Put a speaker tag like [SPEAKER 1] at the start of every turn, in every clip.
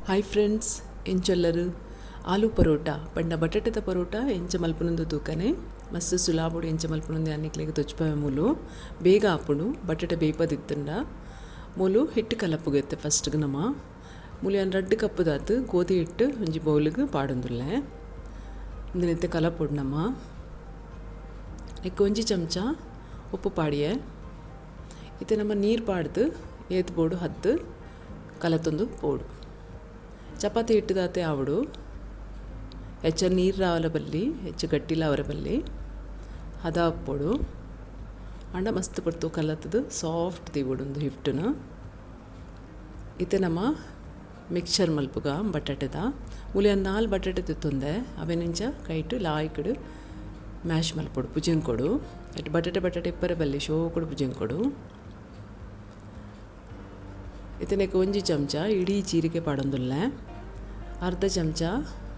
[SPEAKER 1] Hi friends, ಎಂಚೊಲ್ಲರು ಆಲೂ ಪರೋಟ ಪಂಡ ಬಟಾಟೆದ ಪರೋಟ ಎಂಚ ಮಲ್ಪುನಂದು ತೂಕನೆ ಮಸ್ತ್ ಸುಲಾಬೋಡು ಎಂಚ ಮಲ್ಪುನಂದು ಅನ್ನಿಕ್ಲೆಗ್ ತೊಚ್ಪವೆ ಮೂಲು ಬೇಗ ಆಪುಂಡು. ಬಟಾಟೆ ಬೇಪದಿತ್ತುಂಡ ಮೂಲು ಹಿಟ್ಟು ಕಲಪುಗೆತ್ತೆ ಫಸ್ಟ್ ನಮ ಮೂಲು ಯಾನ್ ರಡ್ಡ್ ಕಪ್ಪು ದಾತ್ ಗೋಧಿ ಹಿಟ್ಟು ಒಂಜಿ ಬೌಲ್ಗ್ ಪಾಡೊಂದುಲ್ಲೆ. ಇಂದೆನೆತ್ತೆ ಕಲಪೊಡು ನಮ. ನೆಕ್ಕ್ ಒಂಜಿ ಚಮಚ ಉಪ್ಪು ಪಾಡಿಯೆ. ಇತ್ತೆ ನಮ್ಮ ನೀರು ಪಾಡ್ದು ಏತ್ ಬೋಡು ಹತ್ತು ಕಲತೊಂದು ಪೋಡು. ಚಪಾತಿ ಹಿಟ್ಟು ದಾತೆ ಆವಡು, ಹೆಚ್ಚ ನೀರು ರಾವಲ ಬಲ್ಲಿ, ಹೆಚ್ಚ ಗಟ್ಟಿಲ ಅವರ ಬಲ್ಲಿ, ಹದ ಪೋಡು. ಆಂಡ ಮಸ್ತ್ ಪೊರ್ತು ಕಲತದು ಸಾಫ್ಟ್ ದೀವೊಡು ಒಂದು ಹಿಟ್ಟುನು. ಇತ್ತೆ ನಮ್ಮ ಮಿಕ್ಸರ್ ಮಲ್ಪುಗ ಬಟಾಟೆದ ಮೂಲು 4 ಬಟಾಟೆ ತಿತ್ತೊಂದೆ ಅವೆನಿಂಚ ಕೈಟ್ ಲಾಯ್ಕಡು ಮ್ಯಾಶ್ ಮಲ್ಪೊಡು ಪುಜಿಂಕೊಡು. ಇಟ್ಟು ಬಟಾಟೆ ಬಟಾಟೆ ಇಪ್ಪರೆ ಬಲ್ಲಿ ಶೋಕುಡು ಪುಜಿಂಕೊಡು. ಇತ್ತನೆಕ್ ಒಂಜಿ ಚಮಚ ಇಡೀ ಜೀರಿಗೆ ಪಾಡೊಂದುಲ್ಲೆ, ಅರ್ಧ ಚಮಚ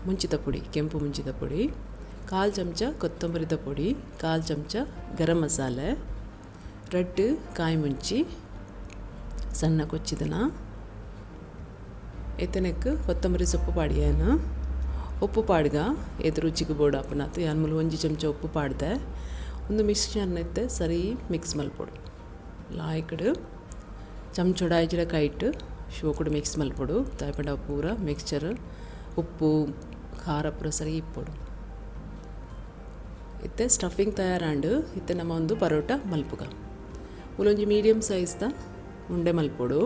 [SPEAKER 1] ಮುಂಚಿತ ಪುಡಿ, ಕೆಂಪು ಮುಂಚಿತ ಪುಡಿ, 1/4 ಚಮಚ ಕೊತ್ತಂಬರಿದ ಪುಡಿ, 1/4 ಚಮಚ ಗರಂ ಮಸಾಲೆ, 2 ಕಾಯಿ ಮುಂಚಿ ಸಣ್ಣ ಕೊಚ್ಚಿದನ. ಇತ್ತನೆಕ್ ಕೊತ್ತಂಬರಿ ಸೊಪ್ಪು ಪಾಡಿಯೇನು. ಉಪ್ಪು ಪಾಡ್ಗ ಏತ್ ರುಚಿಗೆ ಬೋಡು ಆಪುನಾತ್. ಯಾನ್ ಮೂಲು ಒಂಜಿ ಚಮಚ ಉಪ್ಪು ಪಾಡ್ದೆ. ಒಂದು ಮಿಕ್ಸ್ಚರ್ನ ಇತ್ತೆ ಸರಿ ಮಿಕ್ಸ್ ಮಲ್ಪೊಡು. ಲಾಯ್ಕಡು ಚಮಚೊಡ ಐಜಿಡ ಕೈಟ್ ಶೋಕುಡು ಮಿಕ್ಸ್ ಮಲ್ಪೊಡು. ದಾಯೆಪಂಡ ಪೂರ ಮಿಕ್ಸ್ಚರ್ ಉಪ್ಪು ಖಾರ ಪೂರ ಸರಿ ಇಪ್ಪೊಡು. ಇತ್ತೆ ಸ್ಟಫಿಂಗ್ ತಯಾರಾಂಡು. ಇತ್ತೆ ನಮ್ಮ ಒಂದು ಪರೋಟ ಮಲ್ಪುಗ. ಮೂಲೊಂಜಿ ಮೀಡಿಯಂ ಸೈಜ್ದ ಉಂಡೆ ಮಲ್ಪೊಡು.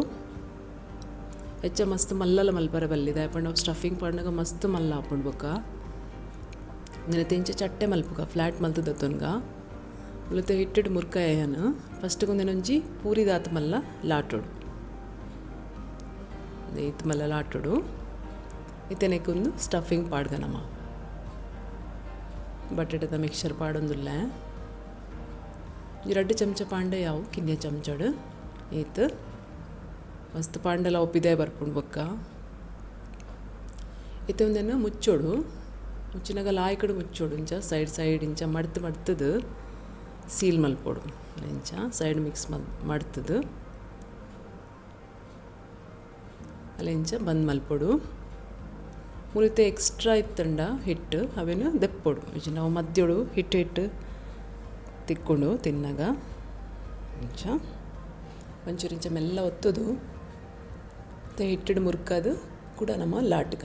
[SPEAKER 1] ಹೆಚ್ಚ ಮಸ್ತ್ ಮಲ್ಲಲ ಮಲ್ಪರೆ ಬಲ್ಲಿ, ದಾಯೆಪಂಡ ಸ್ಟಫಿಂಗ್ ಪಾಡ್ನಗ ಮಸ್ತ್ ಮಲ್ಲ ಆಪುಂಡು. ಬೊಕ್ಕ ಇಂದೆನೆ ಇಂಚ ಚಟ್ಟೆ ಮಲ್ಪುಗ, ಫ್ಲಾಟ್ ಮಲ್ತುದ ದತ್ತೊನ್ಗ. ಮುಲತೆ ಹಿಟ್ಟುಡು ಮುರ್ಕಾಯನು ಫಸ್ಟ್ ಒಂಜಿ ಪೂರಿ ದಾತ್ ಮಲ್ಲ ಲಾಟೊಡು, ಈತ್ ಮಲ್ಲ ಲಾಟೊಡು. ಇತ್ತೆನೆಕ್ ಒಂದು ಸ್ಟಫಿಂಗ್ ಪಾಡ್ಗ ನಮ ಬಟಾಟೆದ ಮಿಕ್ಸರ್ ಪಾಡೊಂದುಲ್ಲೆ. 2 ಚಮಚ ಪಾಂಡೆ ಯಾವು ಕಿನ್ಯ ಚಮಚಡು ಈತ್ ಮಸ್ತ್ ಪಾಂಡೆಲ ಒಪ್ಪಿದೆ ಬರ್ಪುಂಡು. ಬೊಕ್ಕ ಇತ್ತೆ ಒಂದೆನ್ ಮುಚ್ಚೊಡು. ಮುಚ್ಚಿನಾಗ ಲಾಯ್ಕಡು ಮುಚ್ಚೊಡು. ಇಂಚ ಸೈಡ್ ಸೈಡ್ ಇಂಚ ಮಡ್ತು ಮಡ್ತದು ಸೀಲ್ ಮಲ್ಪೊಡು. ಇಂಚ ಸೈಡ್ ಮಿಕ್ಸ್ ಮಡ್ತದು ಅಲ್ಲ ಇಂಚ ಬಂದ್ ಮಲ್ಪೊಡು. ಮುಲಿತೆ ಎಕ್ಸ್ಟ್ರಾ ಇತ್ತಂಡ ಹಿಟ್ಟು ಅವೇನು ದೆಪ್ಪೊಡು. ಇಂಚ ನಾವು ಮದ್ಯೊಡು ಹಿಟ್ಟು ಹಿಟ್ಟು ತಿಕ್ಕೊಂಡು ತಿನ್ನಾಗ ಇಂಚ ಒಂಚೂರು ಇಂಚ ಮೆಲ್ಲ ಒತ್ತುದು. ಮತ್ತು ಹಿಟ್ಟಡು ಮುರ್ಕದು ಕೂಡ ನಮ್ಮ ಲಾಟ್ಗ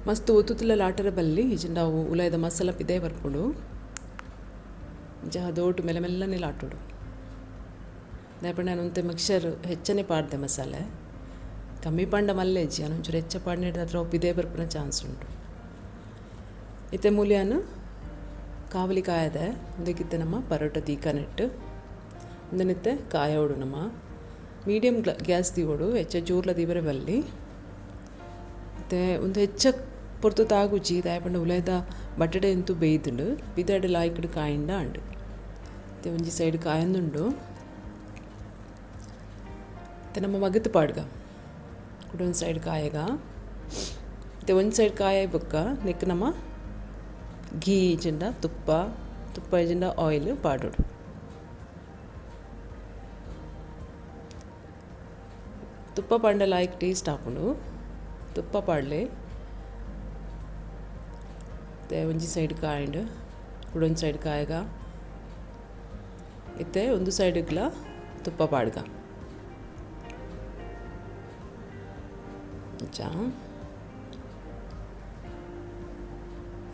[SPEAKER 1] ಮಸ್ತ್ ಒತ್ತುತ್ತಲ ಲಾಟರ ಬಲ್ಲಿ. ಇಂಚ ನಾವು ಉಲಾಯದ ಮಸಾಲ ಪಿದೆ ಬರ್ಪುಂಡು. ಇಂಚ ದೋಟು ಮೆಲ್ಲ ಮೆಲ್ಲನೆ ಲಾಟೋಡು. ದಾಯೆಪಂಡ ಯಾನ್ ಒಂತೆ ಮಿಕ್ಸರ್ ಹೆಚ್ಚನೆ ಪಾಡ್ದೆ ಮಸಾಲೆ, ಕಮ್ಮಿ ಪಾಂಡ ಮಲ್ಲೆ ಇಜ್ಜಿ. ಯಾನ್ ಒಂಚೂರು ಹೆಚ್ಚ ಪಾಡ್ನೆಡ್ದ್ ಅತ್ರ ಪಿದೆ ಬರ್ಪುನ ಚಾನ್ಸ್ ಉಂಟು. ಇತ್ತೆ ಮೂಲು ಯಾನ್ ಕಾವಲಿ ಕಾಯದೆ ಉಂದೆಕಿತ್ತೆ ನಮ್ಮ ಪರೋಟ ದೀಕನೆಟ್ಟು ಉಂದೆನಿತ್ತೆ ಕಾಯೋಡು. ನಮ್ಮ ಮೀಡಿಯಂ ಗ್ಯಾಸ್ ದೀವೊಡು, ಹೆಚ್ಚ ಜೋರ್ಲ ದೀವರೆ ಬಲ್ಲಿ. ಇತ್ತೆ ಉಂದು ಹೆಚ್ಚ ಪೊರ್ತು ತಾಗುಜಿ. ದಾಯೆಪಂಡ ಉಲಾಯ್ದ ಬಟಾಟೆ ಅಂತೂ ಬೇಯ್ದುಂಡು, ಪಿದಾಯ್ಡ್ ಲಾಯ್ಕಡ್ ಕಾಯಿಂಡ ಅಂಡು. ಇತ್ತೆ ಒಂಜಿ ಸೈಡ್ ಕಾಯೊಂದುಂಡು. ಇತ್ತೆ ನಮ್ಮ ಮಗತ್ ಪಾಡ್ಗ ಕುಡ ಒಂದು ಸೈಡ್ ಕಾಯಗ. ಇತ್ತೆ ಒಂದು ಸೈಡ್ ಕಾಯ ಬೊಕ್ಕ ನೆಕ್ ನಮ್ಮ ಘೀ ಇಜ್ಜಿಂಡ ತುಪ್ಪ, ತುಪ್ಪ ಇಜ್ಜಿಂಡ ಆಯಿಲ್ ಪಾಡೊಡು. ತುಪ್ಪ ಪಾಂಡ ಲಾಯ್ಕ್ ಟೇಸ್ಟ್ ಆಪುಂಡು. ತುಪ್ಪ ಪಾಡ್ಲೆ. ಇತ್ತೆ ಒಂಜಿ ಸೈಡ್ ಕಾಯಿಂಡು ಕುಡ ಒಂದು ಸೈಡ್ ಕಾಯಗ. ಇತ್ತೆ ಒಂದು ಸೈಡ್ಗ್ಲ ತುಪ್ಪ ಪಾಡ್ಗ. ಇಂಚ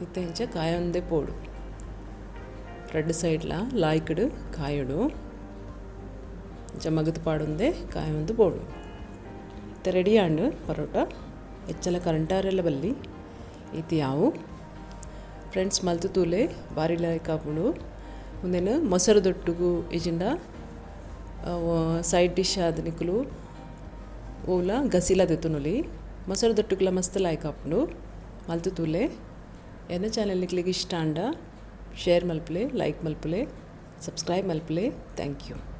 [SPEAKER 1] ಇತ್ತೆ ಇಂಚ ಕಾಯೊಂದೇ ಪೋಡು. 2 ಸೈಡ್ಲ ಲಾಯ್ಕಡು ಕಾಯೊಡು. ಇಂಚ ಮಗತ್ ಪಾಡೊಂದೇ ಕಾಯೊಂದು ಪೋಡು. ಇತ್ತೆ ರೆಡಿ ಆಂಡು ಪರೋಟ. ಹೆಚ್ಚಲ ಕರಂಟಾರೆಲ್ಲ ಬಲ್ಲಿ ಈತ್ ಯಾವು. ಫ್ರೆಂಡ್ಸ್ ಮಲ್ತು ತೂಲೆ ಬಾರಿ ಲಾಯ್ಕ್ ಆಪುಂಡು. ಉಂದೆನ್ ಮೊಸರು ದೊಟ್ಟುಗು ಇಜಿಂಡ ಸೈಡ್ ಡಿಶ್ ಆದ್ ನಿಕುಲು ಓಲ ಗಸಿಲ ದೆತ್ತೊನೊಲಿ. ಮೊಸರು ದೊಟ್ಟುಗುಲ ಮಸ್ತ್ ಲಾಯ್ಕ್ ಆಪುಂಡು. ಮಲ್ತು ತೂಲೆ. ಎನ್ನ ಚಾನೆಲ್ ನಿಕ್ಲೆಗ್ ಇಷ್ಟ ಆಂಡ ಶೇರ್ ಮಲ್ಪುಲೆ, ಲೈಕ್ ಮಲ್ಪುಲೆ, ಸಬ್ಸ್ಕ್ರೈಬ್ ಮಲ್ಪುಲೆ. Thank you.